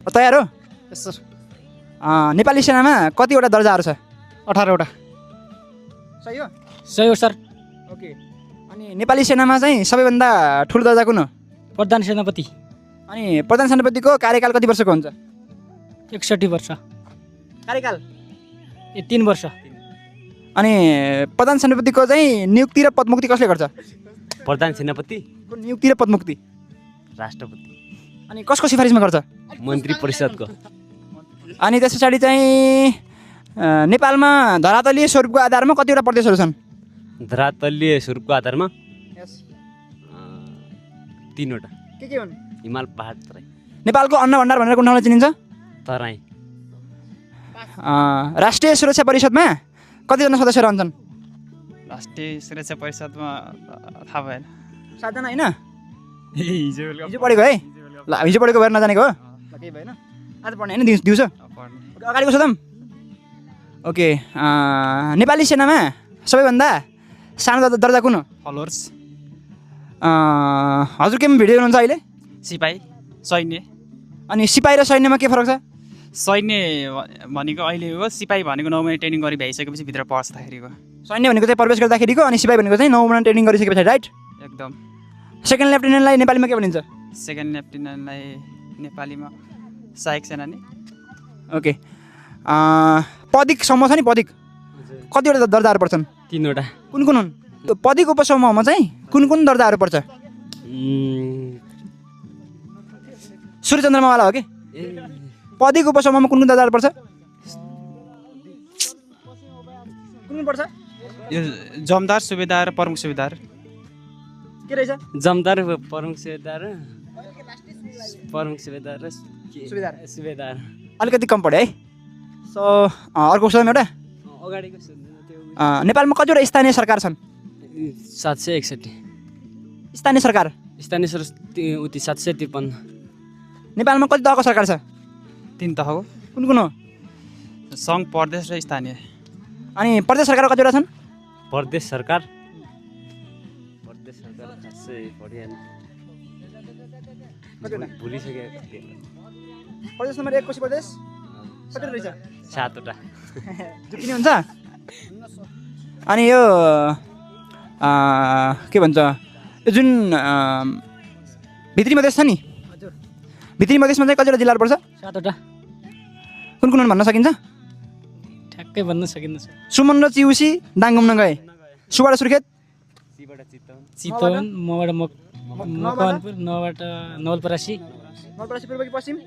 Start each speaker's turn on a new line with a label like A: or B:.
A: तयार हो?
B: यस सर।
A: नेपाली सेनामा कतिवटा दर्जाहरू छ?
B: 18वटा।
A: सही हो?
C: सही हो सर।
A: ओके। अनि नेपाली सेनामा चाहिँ सबैभन्दा ठुलो दर्जा कुन हो?
C: प्रधान सेनापति।
A: अनि प्रधान सेनापतिको कार्यकाल कति वर्षको हुन्छ?
C: 61 वर्ष।
A: कार्यकाल
C: 3 वर्ष।
A: अनि प्रधान सेनापतिको चाहिँ नियुक्ति र पदमुक्ति कसले गर्छ?
D: प्रधान सेनापति
A: नियुक्ति र पदमुक्ति
D: राष्ट्रपति
A: अनि कसको सिफारिसमा गर्छ?
D: मन्त्री परिषदको।
A: अनि त्यस पछाडि चाहिँ नेपालमा धरातलीय स्वरूपको आधारमा कतिवटा प्रदेशहरू छन्?
D: धरातलीय स्वरूपको आधारमा 3वटा।
A: के हुन्?
D: हिमाल पहाड तराई।
A: नेपालको अन्न भण्डार भनेर कुन ठाउँलाई चिनिन्छ?
D: तराई।
A: राष्ट्रिय सुरक्षा परिषदमा कतिजना सदस्य रहन्छन्?
B: राष्ट्रिय सुरक्षा परिषदमा थाहा भएन।
A: 7 जना होइन?
B: हिजो
A: हिजो पढेको है? ल हिजो पढेको भएर नजानेको हो? ल केही भएन। आज पढ्ने होइन दिउँसो? ओके अगाडिको सोधौँ। ओके नेपाली सेनामा सबैभन्दा सानो दर्जा कुन हो?
B: फलोवर्स।
A: हजुर केमा भिडियो हुनुहुन्छ अहिले?
B: सिपाही सैन्य।
A: अनि सिपाही र सैन्यमा के फरक छ?
B: सैन्य भनेको अहिले हो, सिपाही भनेको 9 महिना ट्रेनिङ गरी भइसकेपछि भित्र पर्छदाखेरिको।
A: सैन्य भनेको चाहिँ प्रवेश गर्दाखेरिको, अनि सिपाही भनेको चाहिँ 9 महिना ट्रेनिङ गरिसके पछाडि, राइट?
B: एकदम।
A: सेकेन्ड लेफ्टिनेन्टलाई नेपालीमा के भनिन्छ?
B: सेकेन्ड लेफ्टिनेन्टलाई नेपालीमा सहायक सेनानी।
A: ओके पदिक समूह छ नि, पदिक कतिवटा दर्जाहरू पर्छन्?
D: 3वटा।
A: कुन कुन हुन्? त्यो पदिक उपसमूहमा चाहिँ कुन कुन दर्जाहरू पर्छ? सूर्य चन्द्रमावाला हो कि? पदिक उपसमूहमा कुन कुन दर्जाहरू पर्छ? कुन कुन पर्छ?
B: यो जमदार, सुबेदार, प्रमुख सुबेदार।
A: के रहेछ?
D: जमदार, प्रमुख सुबेदार, सुबेदार।
A: अलिकति कम पढ्यो है। सो अर्को सोधौँ एउटा।
D: अगाडिको
A: नेपालमा कतिवटा स्थानीय सरकार छन्?
D: 761।
A: स्थानीय सरकार
D: स्थानीय उति 753।
A: नेपालमा कति तहको सरकार छ?
B: 3 तहको।
A: कुन कुन हो?
B: सङ्घ, प्रदेश र स्थानीय।
A: अनि प्रदेश सरकार कतिवटा छन्?
D: प्रदेश सरकार खासै पढिहाल्नु भुलिसकेँ।
A: प्रदेश नम्बर 1 कोशी प्रदेश कतिवटा रहेछ?
D: 7वटा।
A: जुकिनी हुन्छ। अनि यो के भन्छ, यो जुन भित्री मधेस छ नि, भित्री मधेसमा चाहिँ कतिवटा जिल्लाहरू पर्छ?
C: 7वटा।
A: कुन कुन भन्न सकिन्छ?
C: ठ्याक्कै भन्न सकिन्न सर।
A: सुमन र चिउसी दाङघुम नगए, सुबाट सुर्खेत,
C: चितवन, मबाट मकवानपुर, नबाट नवलपरासी,
A: पूर्व कि पश्चिम,